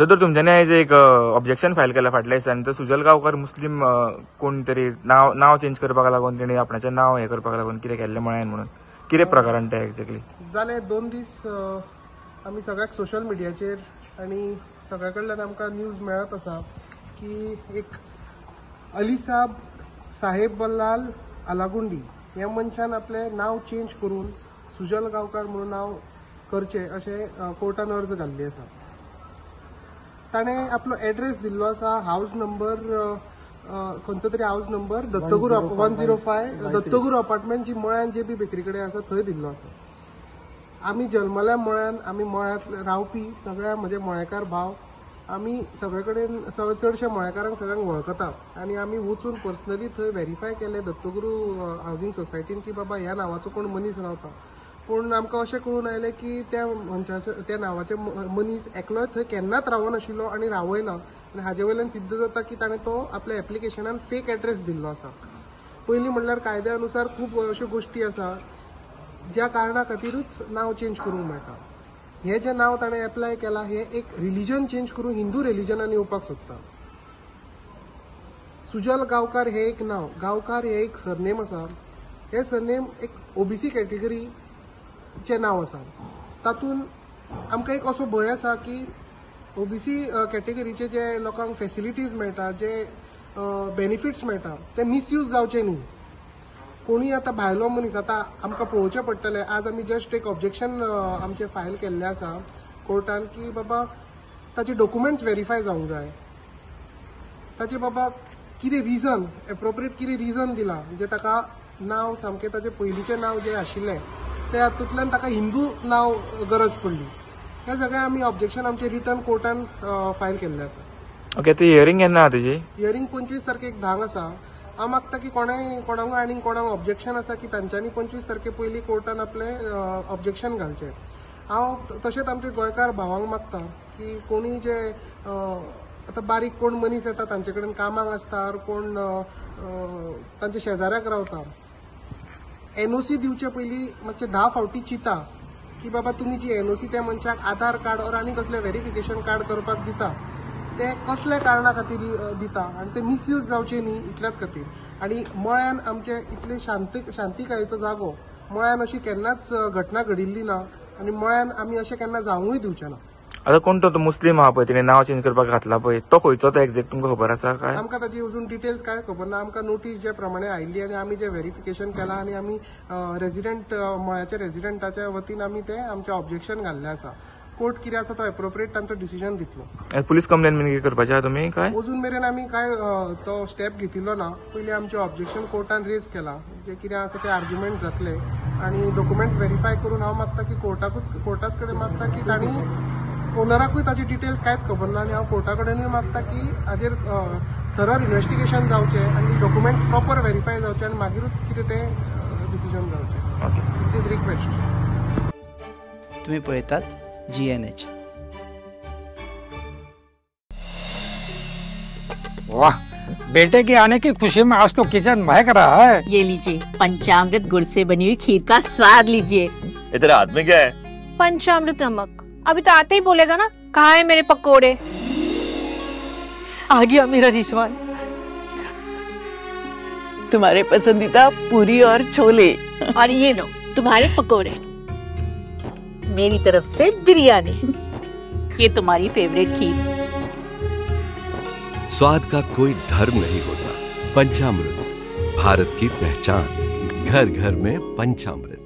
दोतोर, तुमच्यांनी आयज एक ऑब्जेक्शन फायल केला फाटल्या दिसांनी. तो सुजल गांवकर मुस्लीम कोण तरी नांव चेंज करपाक लागून तेणी आपणाचें नांव हें करपाक लागून कितें केल्लें म्हळें म्हणून कितें प्रकरण तें एक्झॅक्टली जालें? 2 दीस आमी सगळ्याक सोशल मिडियाचेर आनी सगळ्या कडल्यान आमकां न्यूज मेळत आसा की एक अलीसाब साहेब बल्लाल अलागुंडी ह्या मनशान आपलें नांव चेंज करून सुजल गांवकार म्हणून नांव करचें अशें कोर्टान अर्ज घाल्ली आसा. ताणें आपलो एड्रेस दिल्लो आसा, हावज नंबर खंयचो तरी house number Dattaguru 105 Dattaguru apartment जी मळ्यान जे बी बेकरी कडेन आसा थंय दिल्लो आसा. आमी जल्मल्या मळ्यान, आमी मळ्यांत रावपी सगळ्या म्हजे मळेकार भाव, आमी सगळे कडेन चडशे मळेकारांक सगळ्यांक वळखता आनी आमी वचून पर्सनली थंय व्हेरीफाय केलें दत्तगुरू हावजींग सोसायटीन की बाबा ह्या नांवाचो कोण मनीस रावता. पूण आमकां अशें कळून आयलें की त्या मनशाचे त्या नांवाचे मनीस एकलोय थंय केन्नाच रावनाशिल्लो आनी रावयना आनी हाजे वयल्यान सिद्ध जाता की ताणें तो आपल्या एप्लिकेशनान फेक एड्रेस दिल्लो आसा. पयलीं म्हणल्यार कायद्या अनुसार खूब अश्यो गोश्टी आसा ज्या कारणा खातीरूच नांव चेंज करूंक मेळटा. हें जें नांव ताणें एप्लाय केलां हें एक रिलिजन चेंज करून हिंदू रिलिजनान येवपाक सोदता. सुजल गांवकार हें एक नांव, गांवकार हें एक सरनेम आसा. हें सरनेम एक ओबीसी कॅटेगरीचें नांव आसा. तातूंत आमकां एक असो भंय आसा की ओबीसी कॅटेगरीचे जे लोकांक फेसिलिटीज मेळटा, जे बेनिफिट्स मेळटा ते मिसयूज जावचे न्ही. कोणूय आतां भायलो मनीस आतां आमकां पळोवचें पडटलें. आज आमी जस्ट एक ऑब्जेक्शन आमचें फायल केल्लें आसा कोर्टान की बाबा ताचे डॉक्युमेंट्स व्हेरीफाय जावंक जाय, ताचे बाबा कितें रिजन एप्रोप्रिएट कितें रिजन दिलां म्हणजे ताका नांव सामकें ताचें पयलींचें नांव जें आशिल्लें त्या हातूंतल्यान ताका हिंदू नांव गरज पडली. हें सगळें आमी ऑब्जेक्शन आमचें रिटर्न कोर्टान फायल केल्लें आसा. ओके, ती हियरींग केन्ना आसा तुजी? हियरींग 25 तारखेक 10 आसा. हांव मागता की कोणाकूय आनी कोणाक ऑब्जेक्शन आसा की तांच्यांनी 25 तारखे पयलीं कोर्टान आपलें ऑब्जेक्शन घालचें. हांव तशेंच आमचे गोंयकार भावांक मागता की कोणूय जे आतां बारीक कोण मनीस येता तांचे कडेन कामाक आसता कोण तांच्या शेजाऱ्याक रावता, एनओसी दिवचे पयलीं मातशें 10 फावटी चिंता की बाबा तुमी जी एनओसी त्या मनशाक आधार कार्ड ओर आनी कसलें व्हेरिफिकेशन कार्ड करपाक दिता ते कसल्या कारणा खातीर दिता आनी ते मिसयूज जावचे न्ही इतल्याच खातीर. आनी मळ्यान आमचे इतले शांतिकायेचो जागो, मळ्यान अशी केन्नाच घटना घडिल्ली ना आनी मळ्यान आमी अशें केन्ना जावंकूय दिवचें ना. आतां कोण तो मुस्लीम आहा पळय तेणे नांव चेंज करपाक घातला पळय, तो खंयचो तो एक्झॅक्ट तुमकां खबर आसा काय? आमकां ताची अजून डिटेल्स कांय खबर ना. आमकां नोटीस जे प्रमाणे आयिल्ली आनी आमी जे व्हेरिफिकेशन केलां आनी आमी रेजिडेंट मळ्याच्या रेजिडेंटाच्या वतीन आमी ते आमचें ऑब्जेक्शन घाल्लें आसा. कोर्ट कितें आसा तो एप्रोप्रिएट तांचो डिसिजन दितलो. पुलीस कंप्लेन बीन कितें करपाचें आहा तुमी काय? अजून मेरेन आमी काय तो स्टेप घेतिल्लो ना. पयलीं आमचें ऑब्जेक्शन कोर्टान रेज केलां, जे कितें आसा ते आर्ग्युमेंट जातले आनी डॉक्युमेंट्स व्हेरीफाय करून हांव मागता की कोर्टाच कडेन मागता की तांणी ओनराकूय ताची डिटेल्स कांयच खबर ना आनी हांव कोर्टा कडेनूय मागता की हाजेर थरर इन्वेस्टिगेशन जावचें आनी डॉक्युमेंट्स प्रॉपर व्हेरीफाय जावचे आनी मागीरूच कितें तें डिसिजन जावचें. Okay, is request. तुमी पळयतात GNH. वाह, बेटे के आने की खुशी में आज तो किचन महक रहा है. ये लीजिए पंचामृत गुड़ से बनी हुई खीर का स्वाद लीजिए. इधर हाथ में क्या है? पंचामृत नमक. अभी तो आते ही बोलेगा ना कहाँ है मेरे पकोड़े. आ गया मेरा रिजवान, तुम्हारे पसंदीदा पूरी और छोले. और ये लो तुम्हारे पकोड़े, मेरी तरफ से बिरयानी, ये तुम्हारी फेवरेट खीर. स्वाद का कोई धर्म नहीं होता. पंचामृत, भारत की पहचान. घर घर में पंचामृत.